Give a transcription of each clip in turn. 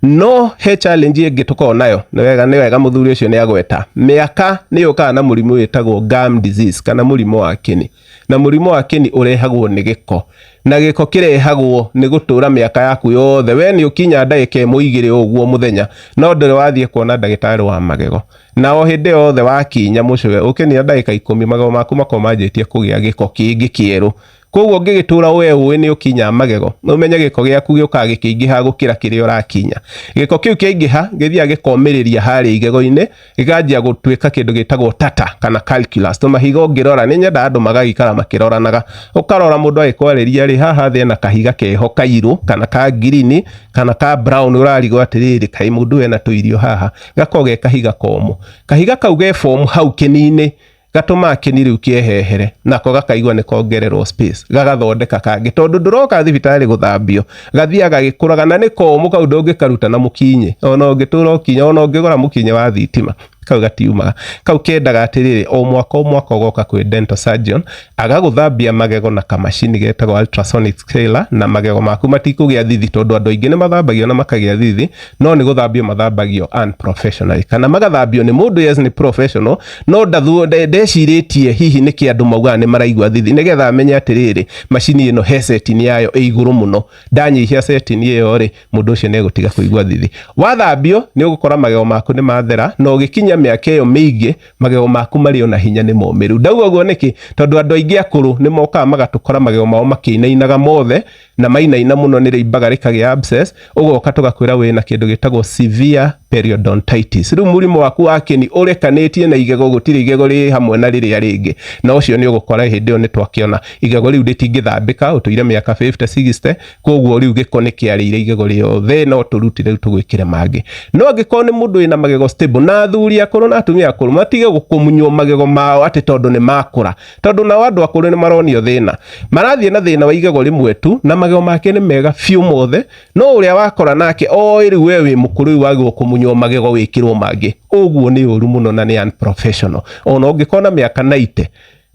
No he challenge ĩngĩ tũkoragwo nayo. Nĩ wega, nĩ wega mũthuri ũcio nĩ agweta mĩaka nĩ yũkaga na mũrimũ wĩtagwo gum disease kana mũrimũ wa kĩni. Na mũrimũ wa kĩni ũrehagwo nĩ gĩko, na gĩko kĩrehagwo nĩ gũtũra mĩaka yaku yothe. We nĩ ũkinya ndagĩka ĩmwe igĩrĩ ũguo mũthenya, no ndũrĩ wathiĩ kuona ndagĩtarĩ wa magego. Na o hĩndĩ yothe wakinya mũcũwe, ũkĩnina ndagĩka 10, magego maku makoragwo manjĩtie kũgĩa gĩko kĩngĩ kĩerũ. Koguo ũngĩgĩtũra we ũĩ nĩ ũkinya magego, ũmenye gĩko gĩaku gĩũkaga gĩkĩingĩha gũkĩra kĩrĩa ũrakinya. Gĩko kĩu kĩaingĩha gĩthiaga gĩkomĩrĩria harĩa igego-inĩ, gĩkanjia gũtuĩka kĩndũ gĩtagwo tata kana calculus. Tũmahiga ũngĩrora, nĩ nyendaga andũ magagĩikara makĩroranaga. Ũkarora mũndũ agĩkwarĩria rĩ, haha thĩ ena kahiga keho kairũ kana ka ngirini kana ka brown, ũrarigwo atĩrĩrĩ, kaĩ mũndũ ũyũ ena tũirio haha. Gakoragwo ge kahiga komũ. Kahiga kau ge form hau kĩni-inĩ, gatũmaga kĩni rĩu kĩehehere, nako gakaigua nĩ kongererwo space, gagathondeka kangĩ. Tondũ ndũroka thibitarĩ gũthambio, gathiaga gagĩkũraga, na nĩ komũ kau ndũngĩkaruta na mũkinyĩ. Ona ũngĩtũra ũkinya, ona ũngĩgũra mũkinyĩ wa thitima, kau gatiumaga. Kau kendaga atĩrĩrĩ, o mwaka o mwaka ũgoka kwĩ dental surgeon, agagũthambia magego na kamacini getagwo ultrasonic scaler, na magego maku matikũgĩa thithi, tondũ andũ aingĩ nĩ mathambagio na makagĩa thithi, no nĩ gũthambio mathambagio unprofessionally, kana magathambio nĩ mũndũ, yes, nĩ professional, no ndecirĩtie hihi nĩkĩ andũ maugaga nĩ maraigua thithi, nĩgetha amenye atĩrĩrĩ, macini ĩno he setting yayo ĩ igũrũ mũno, ndanyihia setting ĩyo rĩ, mũndũ ũcio nĩ egũtiga kũigua thithi. Wathambio nĩ ũgũkora magego maku nĩ mathera, na ũgĩkinya mĩaka ĩyo mĩingĩ, magego maku marĩ ona hinya, nĩ momĩru. Ndauga ũguo nĩkĩ? Tondũ andũ aingĩ akũrũ nĩ mokaga magatũkora magego mao makĩinainaga mothe, na mainaina mũno nĩ rĩimbaga rĩkagĩa abscess. Ũgoka tũgakwĩra wĩna kĩndũ gĩtagwo severe periodontitis. Rĩu mũrimũ waku wa kĩni ũrekanĩtie na igego, gũtirĩ igego rĩ hamwe na rĩrĩa rĩngĩ. Na ũcio nĩ ũgũkora hĩndĩ ĩyo nĩ twakĩona igego rĩu rĩtingĩthambĩka, ũtũire mĩaka 50 60, koguo rĩu gĩko nĩ kĩarĩire igego rĩothe, no tũrute rĩu tũgwĩkĩre mangĩ. No angĩkorwo nĩ mũndũ wĩna magego stable, na athuri akũrũ na atumia akũrũ matige gũkũmunywo magego mao atĩ tondũ nĩ makũra, tondũ nao andũ akũrũ nĩ maronio thĩna, marathiĩ na thĩna wa igego rĩmwe tu, na magego make nĩ mega biũ mothe, no ũrĩa wakora nake oĩ rĩu we wĩ mũkũrũ, rĩu wagĩrĩirwo kũmunywo magego wĩkĩrwo mangĩ. Ũguo nĩ ũru mũno na nĩ unprofessional. Ona ũngĩkorwo na mĩaka 90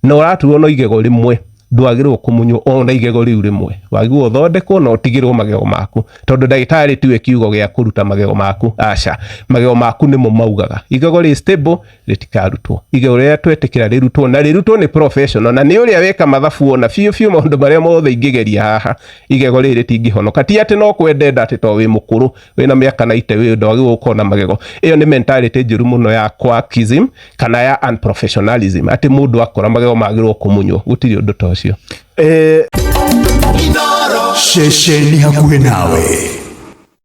na ũraturwo no igego rĩmwe, ndwagĩrĩirwo kũmunywo ona igego rĩu rĩmwe. Wagĩrĩirwo ũthondekwo na ũtigĩrwo magego maku, tondũ ndagĩtarĩ tiwe kiugo gĩa kũruta magego maku. Aca, magego maku nĩmo maugaga igego rĩ stable rĩtikarutwo. Igego rĩrĩa twetĩkĩra rĩrutwo, na rĩrutwo nĩ professional, na nĩ ũrĩa weka mathabu ona biũ biũ maũndũ marĩa mothe ingĩgeria haha, igego rĩrĩ rĩtingĩhonoka. Ti atĩ no kwendenda atĩ to wĩ mũkũrũ, wĩna mĩaka 90, wĩ ndwagĩrĩirwo gũkorwo na magego. Ĩyo nĩ mentality njũru mũno ya quackism kana ya unprofessionalism, atĩ mũndũ akora magego magĩrĩirwo kũmunywo. Gũtirĩ ũndũ ta ũcio. Ceceni hakuhĩ nawe.